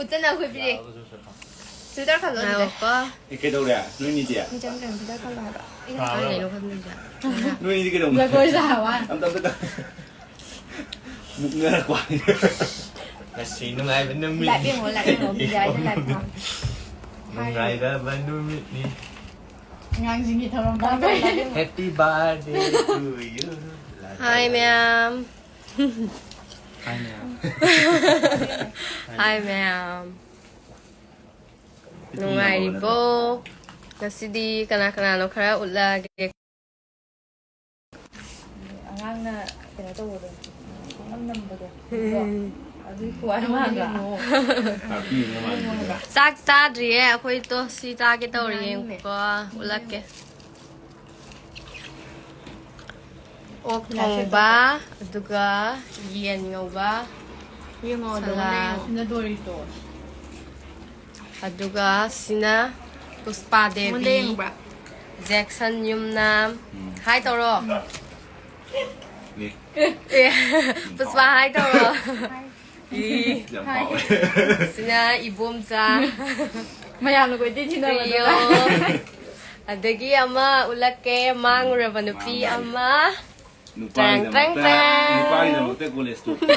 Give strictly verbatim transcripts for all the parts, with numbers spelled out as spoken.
ꯎꯠꯇꯅ ꯑꯩꯈꯣꯏ ꯄꯤꯔꯛꯑꯦ꯫ ꯐꯤꯜꯇꯔ ꯈꯜꯂꯣ ꯑꯗꯨꯗꯤ꯫ ꯉꯥꯏꯈꯣꯀꯣ꯫ ꯑꯦ, ꯀꯩꯗꯧꯔꯦ? ꯅꯣꯏꯅꯤꯗꯤ? ꯃꯤ ꯆꯪꯗ꯭ꯔꯦ, ꯐꯤꯜꯇꯔ ꯈꯜꯂꯣ ꯍꯥꯏꯕ꯫ ꯀꯥꯏꯗꯩꯅꯣ ꯈꯪꯗ꯭ꯔꯤꯁꯦ꯫ ꯅꯣꯏꯅꯤꯗꯤ ꯀꯩꯗꯧꯅꯣ? ꯖꯒꯣꯏ ꯁꯥꯕ꯫ ꯑꯝꯇ, ꯑꯝꯇ ꯇꯧ-, ꯃꯨꯛꯅꯔꯛꯄ꯫ ꯉꯁꯤ ꯅꯨꯡꯉꯥꯏꯕ ꯅꯨꯃꯤꯠ꯫ ꯂꯥꯏꯠ ꯌꯦꯡꯉꯣ, ꯂꯥꯏꯠ ꯌꯦꯡꯉꯣ, ꯕꯤꯗ꯭ꯌꯥꯒꯤ ꯂꯥꯏꯠ ꯊꯥ꯫ ꯅꯨꯡꯉꯥꯏꯔꯕ ꯅꯨꯃꯤꯠꯅꯤ꯫ ꯑꯉꯥꯡꯁꯤꯡꯒꯤ ꯊꯧꯔꯝ ꯄꯥꯡꯊꯣꯛꯑꯦ꯫ Happy birthday to you. ꯍꯥꯏ ꯃꯌꯥꯝ꯫ ꯍꯥꯏ ꯃꯌꯥꯝ꯫ ꯍꯥꯏ ꯃꯌꯥꯝ꯫ ꯅꯨꯡꯉꯥꯏꯔꯤꯕꯣ? ꯉꯁꯤꯗꯤ ꯀꯅꯥ ꯀꯅꯥꯅꯣ ꯈꯔ ꯎꯠꯂꯛꯑꯒꯦ꯫ ꯑꯉꯥꯡꯅ ꯀꯩꯅꯣ ꯇꯧꯕꯗꯣ, ꯄꯨꯡꯅꯝ ꯅꯝꯕꯗꯣ꯫ ꯎꯝ꯫ ꯑꯗꯨꯒꯤ ꯈꯨꯍꯥꯏ ꯃꯥꯟꯗ꯭ꯔꯥ? ꯆꯥꯛ ꯆꯥꯗ꯭ꯔꯤꯌꯦ ꯑꯩꯈꯣꯏꯗꯣ, ꯁꯤ ꯆꯥꯒꯦ ꯇꯧꯔꯤꯌꯦ꯫ ꯉꯥꯏꯈꯣꯀꯣ, ꯎꯠꯂꯛꯀꯦ꯫ ꯑꯣꯛ ꯊꯣꯡꯕ, ꯑꯗꯨꯒ ꯌꯦꯟ ꯉꯧꯕ, ꯌꯦꯡꯉꯣ, ꯑꯗꯨꯒ ꯁꯂꯥꯗ꯫ ꯂꯩꯌꯣ꯫ ꯁꯤꯅ ꯗꯣꯔꯤꯇꯣꯁ꯫ ꯑꯗꯨꯒ ꯁꯤꯅ ꯄꯨꯁꯄꯥ ꯗꯦꯕꯤ, ꯑꯩꯉꯣꯟꯗ ꯌꯦꯡꯕ꯭ꯔꯥ? ꯖꯦꯛꯁꯟ ꯌꯨꯝꯅꯥꯝ꯫ ꯎꯝ꯫ ꯍꯥꯏ ꯇꯧꯔꯣ꯫ ꯅꯦ꯫ ꯑꯦ, ꯄꯨꯁꯄꯥ ꯍꯥꯏ ꯇꯧꯔꯣ꯫ ꯏ꯫ ꯌꯥꯝ ꯐꯥꯎꯋꯦ꯫ ꯁꯤꯅ ꯏꯕꯣꯝꯆꯥ꯫ ꯃꯌꯥꯝꯅ ꯀꯣꯏꯇꯤ ꯊꯤꯅꯕꯗꯣ꯫ ꯄ꯭ꯔꯤꯌꯣ꯫ ꯑꯗꯒꯤ ꯑꯃ ꯎꯠꯂꯛꯀꯦ, ꯃꯥꯡꯉꯨꯔꯕ ꯅꯨꯄꯤ ꯃꯥꯡꯉꯨꯔꯕ꯫ ꯑꯃ꯫ ꯇ꯭ꯔꯦꯡ, ꯇ꯭ꯔꯦꯡ, ꯅꯨꯄꯥꯒꯤꯗꯃꯛꯇ, ꯇ꯭ꯔꯦꯡ꯫ ꯅꯨꯄꯥꯒꯤꯗꯃꯛꯇ ꯀꯣꯂꯦꯖ ꯇꯣꯛꯄ꯫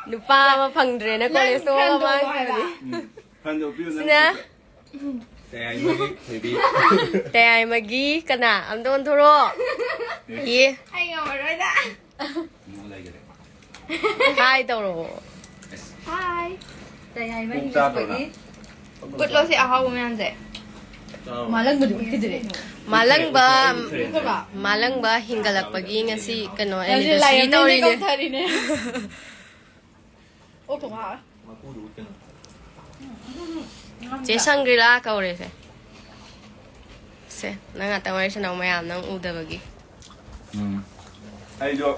ꯅꯨꯄꯥ ꯑꯃ ꯐꯪꯗ꯭ꯔꯦꯅ ꯅꯪ ꯀꯣꯂꯦꯖ ꯇꯣꯛꯑꯒ ꯐ꯭ꯔꯦꯟꯗꯣ ꯃꯥꯡꯈꯤꯕꯅꯤ꯫ ꯍꯥꯏꯕ꯫ ꯎꯝ, ꯐ꯭ꯔꯦꯟꯗꯣ ꯄꯤꯌꯨ ꯅꯪ ꯁꯤꯅ ꯄꯤꯌꯨ꯫ ꯇꯌꯥꯏꯃꯒꯤ ꯊꯣꯏꯕꯤ꯫ ꯇꯌꯥꯏꯃꯒꯤ ꯀꯅꯥ? ꯑꯝꯇ ꯑꯣꯟꯊꯣꯔꯛꯑꯣ꯫ ꯌꯦ꯫ ꯑꯩ ꯉꯝꯃꯔꯣꯏꯗ꯫ ꯅꯣ ꯂꯩꯈꯔꯦ꯫ ꯍꯥꯏ ꯇꯧꯔꯛꯑꯣ꯫ ꯑꯁ꯫ ꯍꯥꯏ꯫ ꯇꯌꯥꯏꯃ ꯀꯣꯛ ꯆꯥꯗ꯭ꯔꯣ ꯅꯪ? ꯏꯪꯂꯤꯁꯇꯒꯤ꯫ ꯎꯠꯂꯣ ꯁꯤ ꯑꯍꯥꯎꯕ ꯃꯌꯥꯝꯁꯦ꯫ ꯆꯥꯎ꯫ ꯃꯥꯂꯪꯕꯗꯤ ꯎꯠꯈꯤꯗ꯭ꯔꯦ꯫ ꯃꯥꯂꯪꯕ, ꯎꯠꯈ꯭ꯔꯦ, ꯎꯠꯈ꯭ꯔꯦ꯫ ꯃꯥꯂꯪꯕ ꯍꯤꯡꯒꯠꯂꯛꯄꯒꯤ ꯉꯁꯤ ꯀꯩꯅꯣ, ꯉꯁꯤ anniversary ꯂꯥꯏꯔꯦꯝꯕꯤꯅ ꯇꯧꯔꯤꯅꯦ꯫ ꯀꯧꯊꯔꯤꯅꯦ꯫ ꯑꯣꯛ ꯊꯣꯡꯕ ꯍꯥꯎꯋꯦ꯫ ꯃꯀꯨꯗꯨ ꯎꯠꯀꯅꯨ꯫ ꯆꯦ ꯁꯪꯒ꯭ꯔꯤꯂꯥ ꯀꯧꯔꯦꯁꯦ꯫ ꯁꯦ, ꯅꯪ ꯉꯥꯛꯇꯪ ꯋꯥꯔꯤ ꯁꯥꯟꯅꯧ, ꯃꯌꯥꯝ ꯅꯪ ꯎꯗꯕꯒꯤ꯫ ꯎꯝ꯫ ꯑꯩꯁꯨ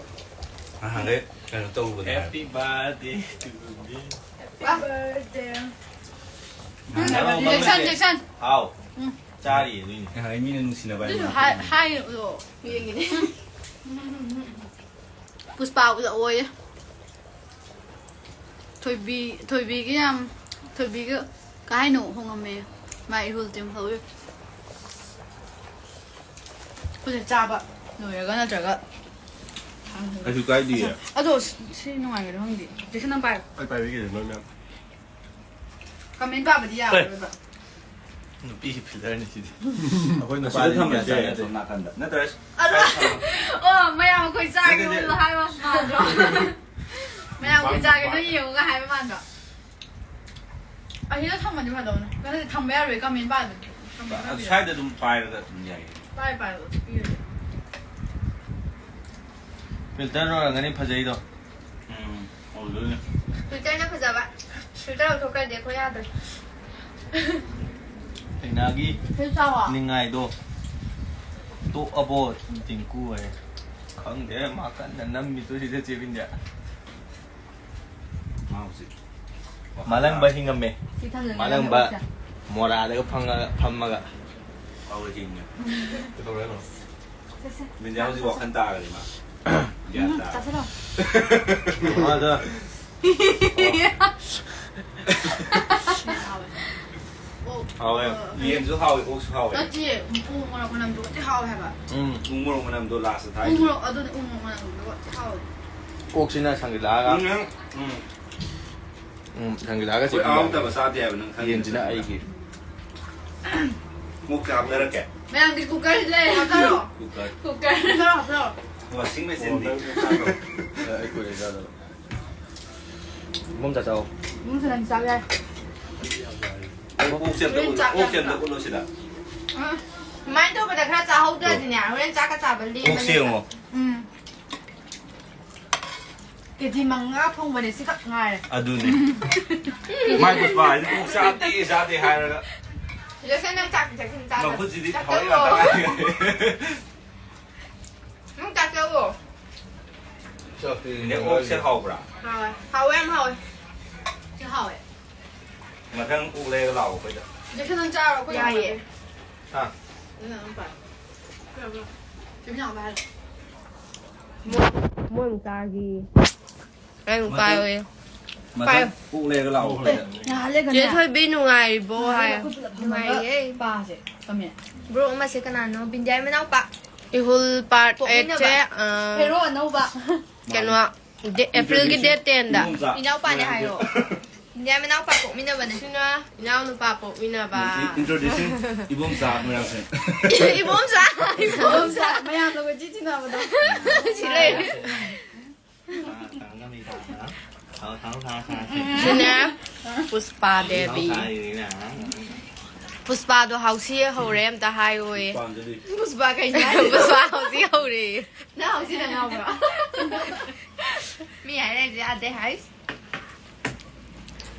ꯅꯍꯥꯟꯈꯩ ꯀꯩꯅꯣ ꯇꯧꯔꯨꯕꯅꯦ ꯍꯥꯏꯕ꯫ Happy birthday to me. Happy birthday. ꯅꯍꯥꯟ ꯖꯦꯛꯁꯟ, ꯖꯦꯛꯁꯟ꯫ ꯍꯥꯎ꯫ ꯎꯝ꯫ ꯆꯥꯔꯤꯌꯦ ꯑꯗꯨꯏꯅꯦ꯫ ꯅꯍꯥꯟ ꯃꯤꯅ ꯅꯨꯡꯁꯤꯅꯕ ꯑꯗꯨꯁꯨ ꯍꯥꯏꯅ ꯍꯥꯏ-, ꯍꯥꯏ-, ꯑꯣ, ꯌꯦꯡꯒꯦꯅꯦ꯫ ꯄꯨꯁꯄꯥ ꯎꯠꯂꯛꯑꯣꯌꯦ꯫ ꯊꯣꯏꯕꯤ, ꯊꯣꯏꯕꯤꯒꯤ ꯌꯥꯝ, ꯊꯣꯏꯕꯤꯒ ꯀꯩ ꯍꯥꯏꯅꯣ ꯍꯣꯡꯉꯝꯃꯦ꯫ ꯃꯥ ꯏꯍꯨꯜ ꯇꯤꯝ ꯍꯧꯔꯤ꯫ ꯑꯩꯈꯣꯏꯅ ꯆꯥꯕ ꯂꯣꯏꯔꯒ ꯅꯠꯇ꯭ꯔꯒ꯫ ꯀꯩꯁꯨ ꯀꯥꯏꯗꯤꯌꯦ꯫ ꯑꯗꯣ ꯁꯤ ꯅꯨꯡꯉꯥꯏꯒꯗ꯭ꯔꯥ ꯈꯪꯗꯦ꯫ ꯖꯦꯁꯟ ꯅꯪ ꯄꯥꯏꯌꯨ꯫ ꯑꯩ ꯄꯥꯏꯕꯤꯒꯦ ꯅꯣꯏ ꯃꯌꯥꯝ꯫ ꯀꯃꯦꯟ ꯄꯥꯕꯗꯤ ꯌꯥꯔꯣꯏꯕ꯫ ꯅꯨꯄꯤꯒꯤ ꯐꯤꯜꯇꯔꯅꯤ ꯁꯤꯗꯤ꯫ ꯑꯩꯈꯣꯏ ꯑꯁꯤꯗ ꯅꯨꯄꯥꯗꯤ ꯊꯝꯃꯁꯦ ꯀꯌꯥ ꯆꯥꯟꯅꯗꯦ꯫ ꯑꯁꯣꯝ ꯅꯥꯀꯟꯗ ꯅꯠꯇ꯭ꯔ ꯑꯗꯣ ꯑꯣ ꯃꯌꯥꯝ ꯑꯩꯈꯣꯏ ꯆꯥꯒꯦ ꯅꯠꯇꯦ, ꯅꯠꯇꯦ꯫ ꯎꯠꯂꯣ ꯍꯥꯏꯕ ꯃꯥꯟꯗ꯭ꯔꯣ? ꯃꯌꯥꯝ ꯑꯩꯈꯣꯏ ꯆꯥꯒꯦ ꯅꯣꯏ ꯌꯦꯡꯉꯨꯒ ꯍꯥꯏꯕ ꯃꯥꯟꯗ꯭ꯔꯣ? ꯑꯁꯤꯗ ꯊꯝꯃꯗꯤ ꯐꯗꯧꯅꯦ꯫ ꯅꯠꯇꯦ, ꯊꯝꯕ ꯌꯥꯔꯣꯏ ꯀꯃꯦꯟ ꯄꯥꯕꯗꯤ꯫ ꯊꯝꯕ ꯑꯗꯨ ꯌꯥꯔꯣꯏ꯫ ꯁ꯭ꯋꯥꯏꯗ ꯑꯗꯨꯝ ꯄꯥꯏꯔꯒ ꯑꯗꯨꯝ ꯌꯥꯏ꯫ ꯄꯥꯏ ꯄꯥꯏ ꯑꯗꯨ ꯄꯤꯔꯗꯤ꯫ ꯐꯤꯜꯇꯔ ꯑꯣꯏꯔꯝꯒꯅꯤ ꯐꯖꯩꯗꯣ꯫ ꯎꯝ ꯑꯣꯏꯗꯣꯏꯅꯦ꯫ ꯐꯤꯜꯇꯔꯅ ꯐꯖꯕ꯫ ꯐꯤꯜꯇꯔ ꯂꯧꯊꯣꯛꯈ꯭ꯔꯗꯤ ꯑꯩꯈꯣꯏ ꯌꯥꯗ꯭ꯔꯦ꯫ ꯀꯩꯅꯥꯒꯤ ꯐꯤꯜ ꯆꯥꯎꯕ꯫ ꯅꯤꯡꯉꯥꯏꯗꯣ ꯇꯣꯛꯑꯕꯣ ꯇꯤꯡꯀꯨ ꯍꯥꯏ꯫ ꯈꯪꯗꯦ ꯃꯥ ꯀꯟꯅ ꯅꯝꯃꯤꯗꯣ ꯁꯤꯗ ꯆꯦ ꯕꯤꯟꯗꯤꯌꯥ꯫ ꯃꯥ ꯍꯧꯖꯤꯛ ꯃꯥꯂꯪꯕ ꯍꯤꯡꯉꯝꯃꯦ꯫ ꯁꯤ ꯊꯝꯖꯤꯜꯂꯒꯦ ꯃꯥꯂꯪꯕ ꯑꯣꯛꯁꯦ꯫ ꯃꯣꯔꯥꯗꯒ ꯐꯪꯉ- ꯐꯝꯃꯒ꯫ ꯐꯥꯎꯔ ꯍꯤꯡꯉꯦ꯫ ꯀꯩꯗꯧꯔꯦꯅꯣ? ꯆꯠꯁꯦ꯫ ꯕꯤꯟꯗꯤꯌꯥ ꯍꯧꯖꯤꯛ ꯋꯥꯈꯜ ꯇꯥꯈ꯭ꯔꯦ ꯃꯥ꯫ ꯒ꯭ꯌꯥꯟ ꯎꯝ, ꯇꯥꯔꯦ꯫ ꯆꯥꯁꯤꯜꯂꯣ꯫ ꯃꯥꯗ ꯍꯥꯎꯋꯦ꯫ ꯑꯣ, ꯍꯥꯎꯋꯦ꯫ ꯑ, ꯌꯦꯟꯁꯨ ꯍꯥꯎꯋꯦ, ꯑꯣꯛꯁꯨ ꯍꯥꯎꯋꯦ꯫ ꯅꯠꯇꯦ, ꯎ ꯃꯣꯔꯣꯛ ꯃꯅꯝꯗꯣ ꯊꯤ ꯍꯥꯎꯋꯦ ꯍꯥꯏꯕ꯫ ꯎꯝ, ꯎ ꯃꯣꯔꯣꯛ ꯃꯅꯝꯗꯣ ꯂꯥꯁꯇ ꯎ ꯊꯥꯛꯏ꯫ ꯃꯣꯔꯣꯛ, ꯑꯗꯨꯅꯦ ꯎ ꯃꯣꯔꯣꯛ ꯃꯅꯝꯗꯣ ꯊꯤ ꯍꯥꯎꯋꯦ꯫ ꯑꯣꯛꯁꯤꯅ ꯁꯪꯒꯤꯜꯂꯛꯑꯒ ꯎꯝ, ꯎꯝ꯫ ꯎꯝ, ꯁꯪꯒꯤꯜꯂꯛꯑꯒ ꯑꯩꯈꯣꯏ ꯆꯤꯛꯄꯤ ꯑꯍꯥꯎꯇꯕ ꯌꯥꯗꯦ꯫ ꯆꯥꯗꯦ ꯍꯥꯏꯕ ꯅꯪ ꯈꯪꯉꯤ ꯌꯦꯟꯁꯤꯅ ꯅꯠꯇ꯭ꯔꯣ? ꯑꯩꯒꯤ꯫ ꯑꯣꯛꯁꯦ ꯍꯥꯞꯊꯔꯛꯀꯦ꯫ ꯃꯌꯥꯝꯒꯤ ꯀꯨꯀꯔꯁꯤ ꯂꯩꯔꯦ, ꯍꯥꯞꯊꯔꯣ꯫ ꯀꯨꯀꯔ꯫ ꯀꯨꯀꯔ꯫ ꯍꯥꯞꯊꯔꯣ, ꯍꯥꯞꯊꯔꯣ꯫ ꯋꯥꯁꯤꯡ ꯃꯦꯆꯤꯟꯗꯤ꯫ ꯑꯩ ꯀꯨꯏꯔꯦ ꯆꯥꯗꯕ꯫ ꯏꯕꯨꯡ ꯆꯥ ꯆꯥꯎ꯫ ꯏꯃꯨꯡꯁꯦ ꯅꯪ ꯆꯥꯕ ꯌꯥꯏ꯫ ꯑꯣꯛꯁꯦ ꯑꯝꯇ ꯎꯠꯂꯣ, ꯑꯣꯛꯁꯦ ꯑꯝꯇ ꯎꯠꯂꯣ ꯁꯤꯗ꯫ ꯎꯝ꯫ ꯁꯨꯃꯥꯏꯅ ꯇꯧꯕꯗ ꯈꯔ ꯆꯥꯍꯧꯗ꯭ꯔꯗꯤꯅꯦ, ꯍꯣꯔꯦꯟ ꯆꯥꯛꯀ ꯆꯥꯕ ꯂꯦꯝꯕꯅꯦ꯫ ꯑꯣꯛꯁꯦ ꯌꯦꯡꯉꯣ꯫ ꯎꯝ꯫ ꯀꯦꯖꯤ ꯃꯉꯥ ꯊꯣꯡꯕꯅꯦ, ꯁꯤꯈꯛ ꯉꯥꯏꯔꯦ꯫ ꯑꯗꯨꯅꯦ꯫ ꯃꯥꯏ ꯄꯨꯁꯄꯥ ꯍꯥꯏꯗꯤ ꯑꯣꯛ ꯆꯥꯗꯦ, ꯆꯥꯗꯦ ꯍꯥꯏꯔꯒ ꯖꯦꯁꯟ, ꯅꯪ ꯆꯥꯛ ꯆꯥꯛ ꯆꯥꯛ ꯃꯈꯨꯠꯁꯤꯗꯤ ꯆꯥꯛ ꯊꯋꯥꯏ ꯆꯥꯛ ꯉꯥꯛꯇ ꯉꯥꯏꯔꯦ꯫ ꯅꯪ ꯆꯥꯛ ꯆꯥꯛꯑꯣ꯫ ꯅꯦ, ꯑꯣꯛꯁꯦ ꯍꯥꯎꯕ꯭ꯔꯥ? ꯍꯥꯎꯋꯦ꯫ ꯍꯥꯎꯋꯦ, ꯌꯥꯝ ꯍꯥꯎꯋꯦ꯫ ꯁꯤ ꯍꯥꯎꯋꯦ꯫ ꯃꯊꯪ ꯑꯣꯛ ꯂꯩꯔꯒ ꯂꯥꯛꯑꯣ ꯑꯩꯈꯣꯏꯗ꯫ ꯖꯦꯁꯟ, ꯅꯪ ꯆꯥꯔꯣ, ꯑꯩꯈꯣꯏ ꯌꯥꯏꯌꯦ꯫ ꯌꯥꯝꯃꯦ꯫ ꯍꯥ? ꯑꯗꯨꯅ ꯑꯗꯨꯝ ꯄꯥꯏ꯫ ꯀꯩꯝ ꯌꯥꯝꯕ ꯍꯥꯏꯔꯣ꯫ ꯃꯣꯏ ꯑꯃꯨꯛ ꯆꯥꯒꯤ꯫ ꯑꯩ ꯑꯃꯨꯛ ꯃꯊꯪ ꯄꯥꯏꯌꯣꯌꯦ꯫ ꯃꯊꯪ ꯄꯥꯏꯌꯨ꯫ ꯀꯣꯛ ꯂꯩꯔꯒ ꯂꯥꯛꯑꯣ ꯑꯩꯈꯣꯏꯗ꯫ ꯉꯥꯏꯍꯥꯛ ꯂꯩꯒꯅꯦ꯫ ꯆꯦ ꯊꯣꯏꯕꯤ ꯅꯨꯡꯉꯥꯏꯔꯤꯕꯣ ꯍꯥꯏ꯫ ꯑꯩꯈꯣꯏ ꯄꯨꯂꯞ ꯐꯝꯃꯒ ꯅꯨꯡꯉꯥꯏꯔꯤꯌꯦ꯫ ꯄꯥꯁꯦ꯫ ꯀꯃꯦ꯫ ꯕ꯭ꯔꯣ ꯑꯃꯁꯦ ꯀꯅꯥꯅꯣ? ꯕꯤꯟꯗꯤꯌꯥꯒꯤ ꯃꯅꯥꯎꯄꯥ꯫ ꯏꯍꯨꯜ part eight ꯁꯦ, ꯑ, ꯍꯦꯔꯣ ꯑꯅꯧꯕ꯫ ꯀꯩꯅꯣ, ꯗꯦ-, April ꯒꯤ date ten ꯗ꯫ ꯏꯕꯣꯝꯆꯥ꯫ ꯏꯅꯥꯎꯄꯥꯅꯦ ꯍꯥꯏꯌꯣ꯫ ꯕꯤꯟꯗꯤꯌꯥ ꯃꯅꯥꯎꯄꯥ ꯄꯣꯛꯃꯤꯟꯅꯕꯅꯦ꯫ ꯁꯤꯅ ꯏꯅꯥꯎꯅꯨꯄꯥ ꯄꯣꯛꯃꯤꯟꯅꯕ꯫ Introducing ꯏꯕꯣꯝꯆꯥ ꯃꯣꯏꯔꯥꯡꯊꯦꯝ꯫ ꯏꯕꯣꯝꯆꯥ, ꯏꯕꯣꯝꯆꯥ꯫ ꯃꯌꯥꯝꯅ ꯀꯣꯏꯆꯤ ꯆꯤꯟꯅꯕꯗꯣ꯫ ꯁꯤ ꯂꯩꯔꯦ꯫ ꯁꯤꯅꯦ ꯄꯨꯁꯄꯥ ꯗꯦꯕꯤ꯫ ꯄꯨꯁꯄꯥꯗꯣ ꯍꯥꯎꯁꯤ ꯍꯧꯔꯦ ꯑꯝꯇ ꯍꯥꯏꯌꯣꯌꯦ꯫ ꯄꯥꯝꯖꯗꯦ꯫ ꯄꯨꯁꯄꯥ ꯀꯩꯅꯣ ꯍꯥꯏꯁꯤꯕꯣ? ꯄꯨꯁꯄꯥ ꯍꯥꯎꯁꯤ ꯍꯧꯔꯦ꯫ ꯅꯪ ꯍꯥꯎꯁꯤꯗ ꯉꯥꯎꯕ꯭ꯔꯣ? ꯃꯤ ꯍꯥꯏꯔꯛꯏꯁꯦ ꯌꯥꯗꯦ ꯍꯥꯏ꯫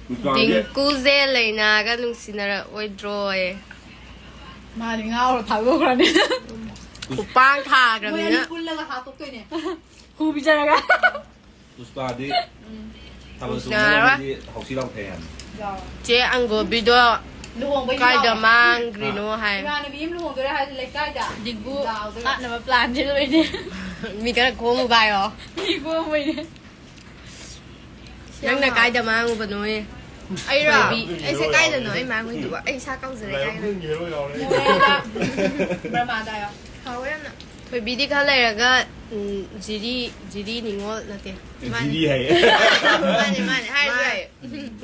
ꯄꯨꯁꯄꯥꯗꯤ ꯗꯤꯡꯀꯨꯁꯦ ꯂꯩꯅꯥꯒ ꯅꯨꯡꯁꯤꯅꯔꯛꯑꯣꯏꯗ꯭ꯔꯣꯌꯦ꯫ ꯃꯥꯗꯤ ꯉꯥꯎꯔ ꯊꯥꯗꯣꯛꯈ꯭ꯔꯅꯤ꯫ ꯈꯨꯄꯥꯡ ꯊꯥꯈ꯭ꯔꯕꯅꯤꯅ꯫ ꯃꯣꯏ ꯑꯅꯤ ꯄꯨꯜꯂꯒ ꯍꯥꯠꯇꯣꯛꯇꯣꯏꯅꯦ꯫ ꯍꯨ ꯄꯤꯖꯔꯒ꯫ ꯄꯨꯁꯄꯥꯗꯤ ꯊꯥꯕꯜ ꯌꯥꯔꯣꯏ꯫ ꯆꯣꯡꯕꯗꯤ ꯍꯥꯎꯁꯤ ꯂꯥꯎꯊꯩ ꯍꯥꯏꯕꯅꯤ꯫ ꯌꯥꯎꯔꯣꯏ꯫ ꯆꯦ ꯑꯪꯒꯣꯕꯤꯗꯣ ꯂꯨꯍꯣꯡꯕꯩꯗꯤ ꯀꯥꯏꯗ ꯂꯥꯎꯔꯣꯏ꯫ ꯃꯥꯡꯈ꯭ꯔꯤꯅꯣ ꯍꯥꯏ꯫ ꯏꯃꯥꯟꯅꯕꯤ ꯑꯃ ꯂꯨꯍꯣꯡꯗꯣꯔꯦ ꯍꯥꯏꯔꯗꯤ ꯂꯩꯀꯥꯏꯗ ꯗꯤꯡꯒꯨ ꯂꯥꯎꯗꯣꯏꯕ꯫ ꯍꯥꯠꯅꯕ plan ꯁꯤꯜꯂꯣꯏꯅꯦ꯫ ꯃꯤ ꯈꯔ ꯈꯣꯝꯃꯨ ꯍꯥꯏꯌꯣ꯫ ꯃꯤ ꯈꯣꯝꯃꯣꯏꯅꯦ꯫ ꯅꯪꯅ ꯀꯥꯏꯗ ꯃꯥꯡꯉꯨꯕꯅꯣꯌꯦ? ꯑꯩꯔꯣ? ꯊꯣꯏꯕꯤ꯫ ꯑꯩꯁꯦ ꯀꯥꯏꯗꯅꯣ ꯑꯩ ꯃꯥꯡꯉꯨꯏꯗꯨꯕꯣ? ꯑꯩ ꯏꯁꯥ ꯀꯥꯎꯖꯔꯦ ꯀꯥꯏꯅ꯫ ꯃꯣꯔꯦꯗ ꯕ꯭ꯔꯍ꯭ꯃꯥꯗ ꯍꯥꯏꯌꯣ꯫ ꯍꯥꯎꯋꯦ ꯌꯥꯝꯅ꯫ ꯊꯣꯏꯕꯤꯗꯤ ꯈꯔ ꯂꯩꯔꯒ, ꯎꯝ, ꯖꯤꯔꯤ, ꯖꯤꯔꯤ ꯅꯤꯉꯣꯜ ꯅꯠꯇꯦ꯫ ꯃꯥꯅꯦ꯫ ꯖꯤꯔꯤ ꯍꯥꯏꯌꯦ꯫ ꯃꯥꯅꯦ, ꯃꯥꯅꯦ, ꯍꯥꯏꯔꯁꯨ ꯌꯥꯏ꯫